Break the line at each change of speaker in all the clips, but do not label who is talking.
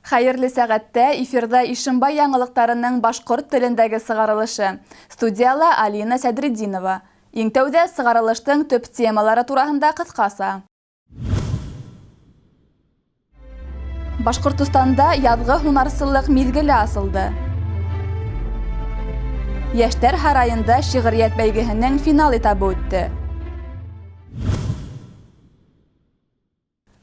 Хәйерле сәғәттә, эфирҙа Ишембай яңылыҡтарының башҡорт телендәге сығарылышы. Студияла Алина Сәдретдинова. Иң тәүҙә сығарылыштың төп темалары тураһында ҡыҫҡаса. Башҡортостанда яҙғы һунарсылыҡ миҙгеле асылды. Йәштәр һарайында шиғриәт бәйгеһенең финал этабы үтте.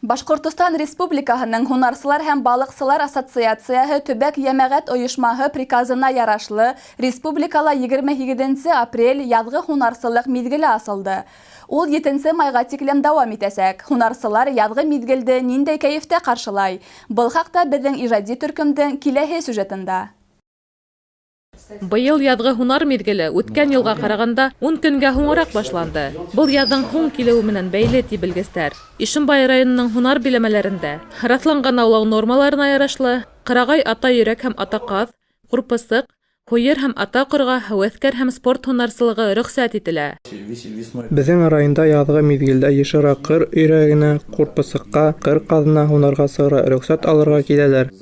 Башҡортостан Республикаһының Һунарсылар һәм балыҡсылар ассоциацияһы төбәк йәмәғәт ойошмаһы приказына ярашлы, республикала 28 апрель яҙғы һунарсылыҡ миҙгеле асылды. Ул 7 майға тиклем дауам итәсәк. Һунарсылар яҙғы миҙгелде ниндәй кәйефтә ҡаршылай? Был хаҡта беҙҙең ижади төркөмдөң киләһе сюжетында.
Быйыл яҙғы һунар миҙгеле үткән йылға ҡарағанда 10 көнгә һуңыраҡ башланды. Был яҙҙың һуң килеүе менән бәйле, ти белгестәр. Ишембай районының һунар биләмәләрендә раҫланған аулау нормаларына ярашлы ҡырағай ата өйрәк һәм ата ҡаҙ, ҡурпысыҡ, һуйыр һәм ата ҡорға һәүәҫкәр һәм спорт һунарсылығы рөхсәт ителә.
Беҙҙең районда яҙғы миҙгелдә йышыраҡ ҡыр өйрәгенә, ҡурпысыҡҡа, ҡыр ҡаҙына һунарға сығырға рөхсәт алырға киләләр.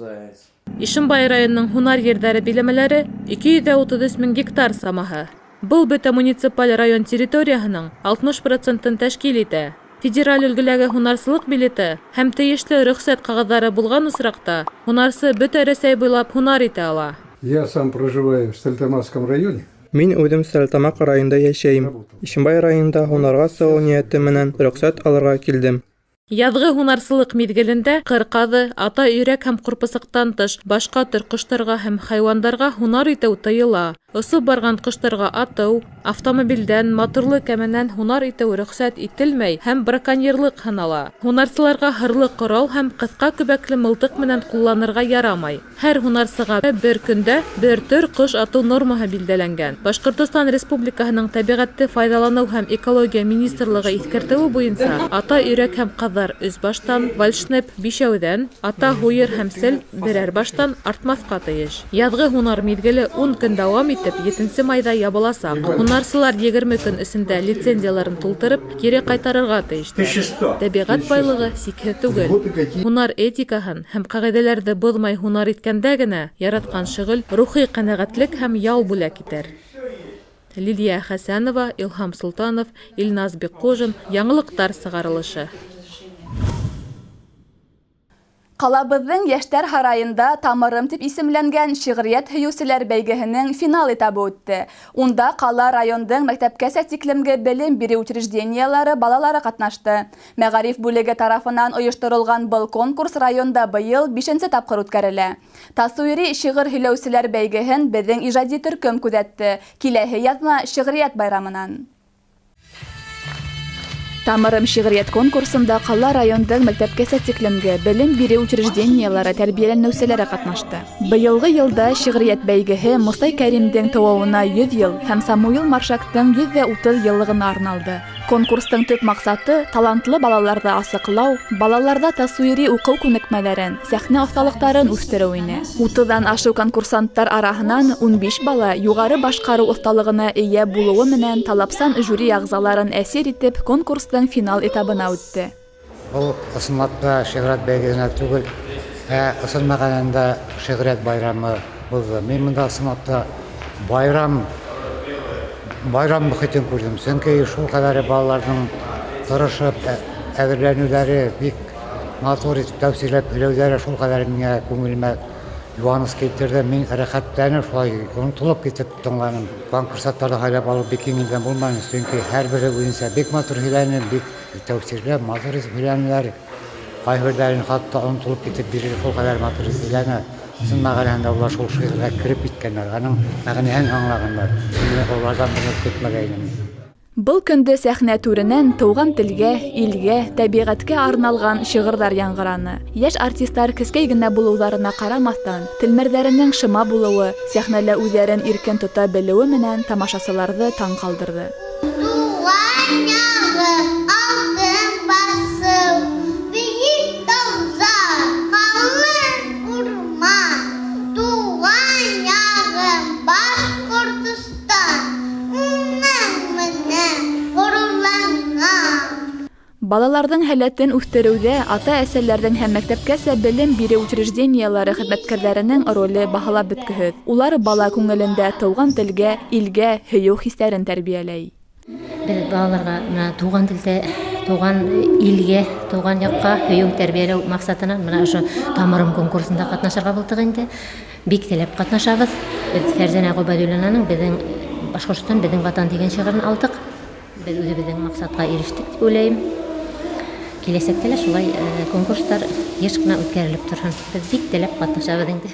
Ишембай районының һунар ерҙәре биләмәләре 233 мең гектар самаһы. Был бөтә муниципаль район территорияһының 60 процентын тәшкил итә. Федераль өлгөләге һунарсылыҡ билеты һәм тейешле рөхсәт ҡағыҙҙары булған осраҡта һунарсы бөтә Рәсәй буйлап һунар итә ала.
Я сам проживаю в Стерлитамакском районе.
Мин үҙем Стәрлетамаҡ районында йәшәйем. Ишембай районында һунарға сығыу ниәте менән рөхсәт алырға килдем.
Яҙғы һунарсылыҡ миҙгелендә ҡыр ҡаҙы, ата өйрәк һәм ҡурпысыҡтан тыш башҡа төр ҡоштарға һәм хайуандарға һунар итеү тыйыла. Осоп барған ҡоштарға атыу, автомобилдән, моторлы кәмәнән һунар итеү рөхсәт ителмәй һәм браконьерлыҡ һанала. Һунарсыларға һырлы ҡорал һәм ҡыҫҡа көбәкле мылтыҡ менән ҡулланырға ярамай. Һәр һунарсыға бер көндә бер төр ҡош атыу нормаһы билдәләнгән. Башҡортостан Республикаһының Тәбиғәтте файҙаланыу һәм экология министрлығы иҫкәртеүе буйынса ата өйрәк һәм ҡаҙҙар өс баштан, вальдшнеп бишәүҙән, ата һуйыр һәм сел берәр баштан артмаҫҡа тейеш. Яҙғы һунар миҙгеле 10 көн дауам итеп, 7 майҙа ябыласаҡ. Һунарсылар 20 көн эсендә лицензияларын тултырып, кире ҡайтарырға тейештәр. Тәбиғәт байлығы сикһеҙ түгел. Һунар этикаһын һәм ҡағиҙәләрҙе боҙмай һунар иткәндә генә яратҡан шөғөл рухи ҡәнәғәтлек һәм ял бүләк итәр. Лилиә Хәсәнова, Илһам Солтанов, Илназ Бикҡужин, Яңылыҡтар сығарылышы.
Ҡалабыҙҙың Йәштәр һарайында Тамырым тип исемләнгән шиғриәт һөйөүселәр бәйгеһенең финал этабы үтте. Унда ҡала, райондың мәктәпкәсә тиклемге белем биреү учреждениелары балалары ҡатнашты. Мәғариф бүлеге тарафынан ойошторолған был конкурс районда быйыл 5-нсе тапҡыр үткәрелә. Тасуири шиғыр һөйләүселәр бәйгеһен беҙҙең ижади төркөм күҙәтте. Киләһе яҙма шиғриәт байрамынан. Тамырым шиғриәт конкурсында ҡала, райондың мәктәпкәсә тиклемге белем биреү учреждениелары тәрбиәләнеүселәре ҡатнашты. Быйылғы йылда шиғриәт бәйгеһе Мостай Кәримдең тыуыуына 100 йыл һәм Самуил Маршактың 130 йыллығына арналды. Конкурстың төп маҡсаты талантлы балаларҙы асыҡлау, балаларҙа тасуири уҡыу күнекмәләрен, сәхнә оҫталыҡтарын үҫтереү ине. 30-ҙан ашыу конкурсанттар араһынан 15 бала юғары башҡарыу оҫталығына эйә булыуы менән талапсан жюри ағзаларын әсир итеп конкурстың финал этабына үтте.
Был ысынлап та шиғриәт бәйгеһенә түгел, ә ысын мәғәнәһендә шиғриәт байрамы булды. Мин бында ысынлап та байрам мөхитен күрҙем. Сөнки шул ҡәҙәре балаларҙың тырышып әҙерләнеүҙәре, бик матур итеп тәфсирләп һөйләүҙәре шул ҡәҙәре миңә күңелемә йыуаныс килтерҙе. Мин рәхәтләнеп шулай онотолоп китеп тыңланым. Конкурсанттарҙы һайлап алыу бик еңелдән булманы, сөнки һәр бере үҙенсә бик матур һөйләне, бик тәфсирләп, матур итеп һөйләнеләр. Ҡайһы берҙәрен хатта онотолоп китеп бирер шул ҡәҙәр матур итеп һөйләне. Ысын мәғәнәһендә улар шул шиғырға кереп киткәндәр, аның мәғәнәһен аңлағандар. Мин уларҙан быны көтмәгәйнем.
Был көндө сәхнә түренән тыуған телгә, илгә, тәбиғәткә арналған шиғырҙар яңғыраны. Йәш артистар кескәй генә булыуҙарына ҡарамаҫтан, телмәрҙәренең шыма булыуы, сәхнәлә үҙҙәрен иркен тота белеүе менән тамашасыларҙы таң ҡалдырҙы.
Тыуған яғым, алтын баҫыу, бейек тауҙар, ҡалын урман. Тыуған яғым, Башҡортостан, уның менән ғорурланам.
Балаларҙың һәләтен үҫтереүҙә ата-әсәләрҙең һәм мәктәпкәсә белем биреү учреждениелары хеҙмәткәрҙәренең роле баһалап бөткөһөҙ. Улар бала күңелендә тыуған телгә, илгә һөйөү хистәрен тәрбиәләй.
Беҙ балаларға бына туған телдә, тыуған илгә, тыуған яҡҡа һөйөү тәрбиәләү маҡсатынан бына ошо Тамырым конкурсында ҡатнашырға булдыҡ инде. Бик теләп ҡатнашабыҙ. Беҙ Фәрзәнә Ғөбәйҙуллинаның «Беҙҙең Башҡортостан, беҙҙең ватан» тигән шиғырын алдыҡ. Беҙ үҙебеҙҙең маҡсатҡа ирештек тип уйлайым. Киләсәктә лә шулай конкурстар йыш ҡына үткәрелеп торһон. Беҙ бик теләп ҡатнашабыҙ инде.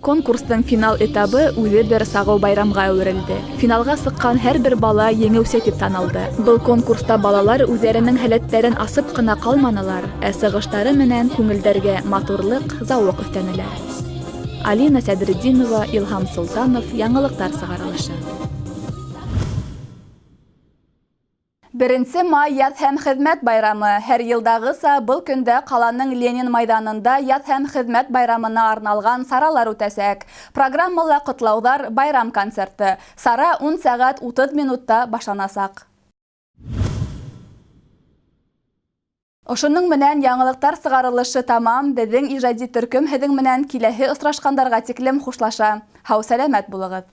Конкурстың финал этабы үҙе бер сағыу байрамға әүерелде. Финалға сыҡҡан һәр бер бала еңеүсе тип танылды. Был конкурста балалар үҙҙәренең һәләттәрен асып ҡына ҡалманылар, ә сығыштары менән күңелдәргә матурлыҡ, зауыҡ өҫтәнеләр. Алина Сәдретдинова, Илһам Солтанов, Яңылыҡтар сығарылышы. 1 май яҙ һәм хеҙмәт байрамы. Һәр йылдағыса был көндә ҡаланың Ленин майҙанында яҙ һәм хеҙмәт байрамына арналған саралар үтәсәк. Программала ҡотлауҙар, байрам концерты. Сара 10 сәғәт 30 минутта башланасаҡ. Ошоноң менән яңылыҡтар сығарылышы тамам. Беҙҙең ижади төркөм һеҙҙең менән киләһе осрашҡандарға тиклем хушлаша. Һау сәләмәт булығыҙ.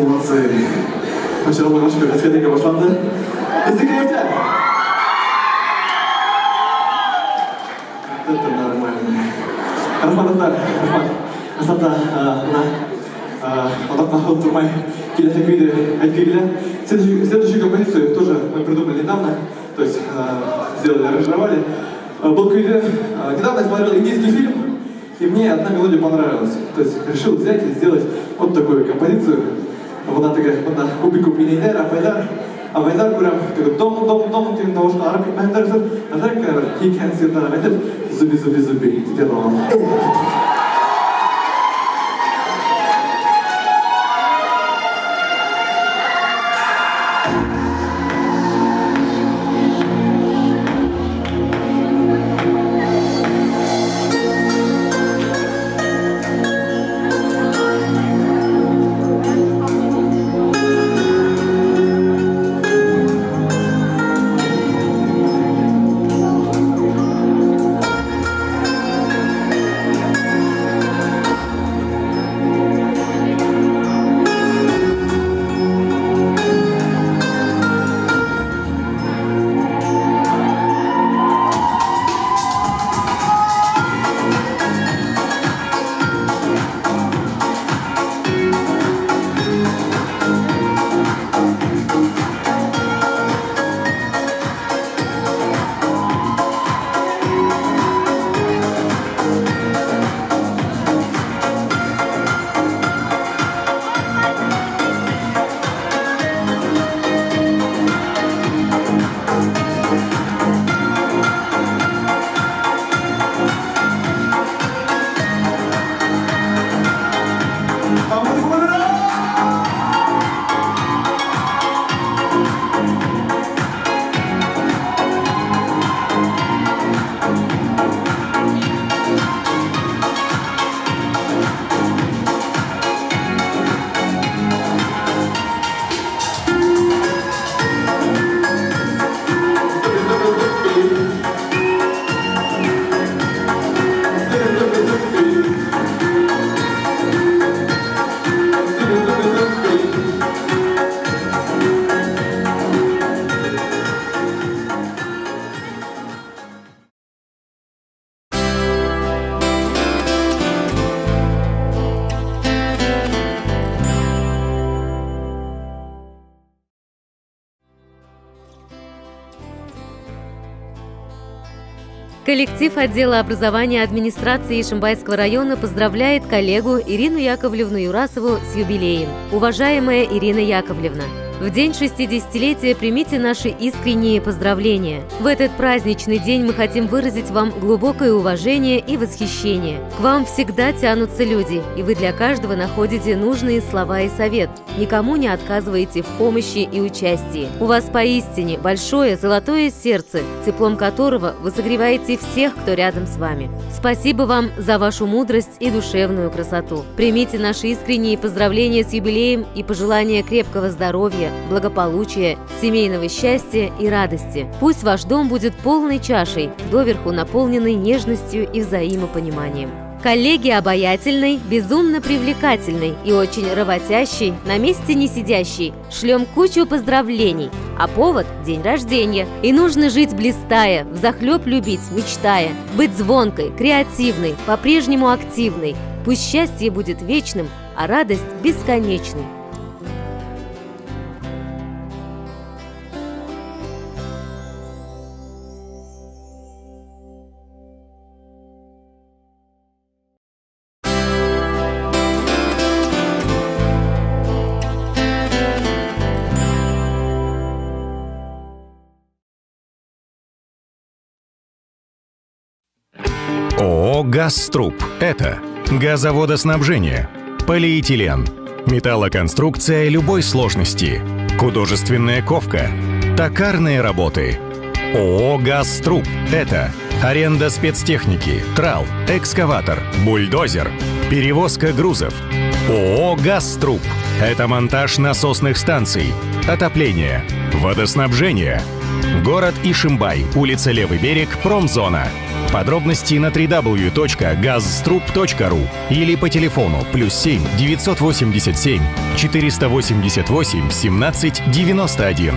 Молодцы. Вообще, Аллаға шөкөр, дискотека башланды. Беҙҙең кәйефтә. Это нормально. Рәхмәт, дуҫтар, рәхмәт. Ысынлап та, бына Оҙаҡҡа һуҙып тормай, киләһе көйҙө әйткем килә. Следующую композицию тоже мы придумали недавно, то есть сделали, аранжировали. Был көйҙө, недавно я смотрел индийский фильм, и мне одна мелодия понравилась. То есть решил взять и сделать вот такую композицию. Бына теге, бында күп-күп инәйҙәр, апайҙар, абайҙар күрәм, теге дом, дом, дом тигән тауышҡа арып китмәһендәр өсөн, әҙерәк кенә бер һикһән секундтан әйтеп, зуби, зуби, зуби тип яҙылған.
Коллектив отдела образования администрации Ишимбайского района поздравляет коллегу Ирину Яковлевну Юрасову с юбилеем. Уважаемая Ирина Яковлевна, в день 60-летия примите наши искренние поздравления. В этот праздничный день мы хотим выразить вам глубокое уважение и восхищение. К вам всегда тянутся люди, и вы для каждого находите нужные слова и совет. Никому не отказываете в помощи и участии. У вас поистине большое золотое сердце, теплом которого вы согреваете всех, кто рядом с вами. Спасибо вам за вашу мудрость и душевную красоту. Примите наши искренние поздравления с юбилеем и пожелания крепкого здоровья, благополучия, семейного счастья и радости. Пусть ваш дом будет полной чашей, доверху наполненной нежностью и взаимопониманием. Коллеги обаятельной, безумно привлекательной и очень работящей, на месте не сидящей. Шлем кучу поздравлений. А повод – день рождения. И нужно жить блистая, взахлеб любить, мечтая. Быть звонкой, креативной, по-прежнему активной. Пусть счастье будет вечным, а радость бесконечной.
ООО «Газтруб» – это газоводоснабжение, полиэтилен, металлоконструкция любой сложности, художественная ковка, токарные работы. ООО «Газтруб» – это аренда спецтехники, трал, экскаватор, бульдозер, перевозка грузов. ООО «Газтруб» – это монтаж насосных станций, отопление, водоснабжение. Город Ишимбай, улица Левый берег, промзона. Подробности на www.gazstrub.ru или по телефону +7 987 488 17 91.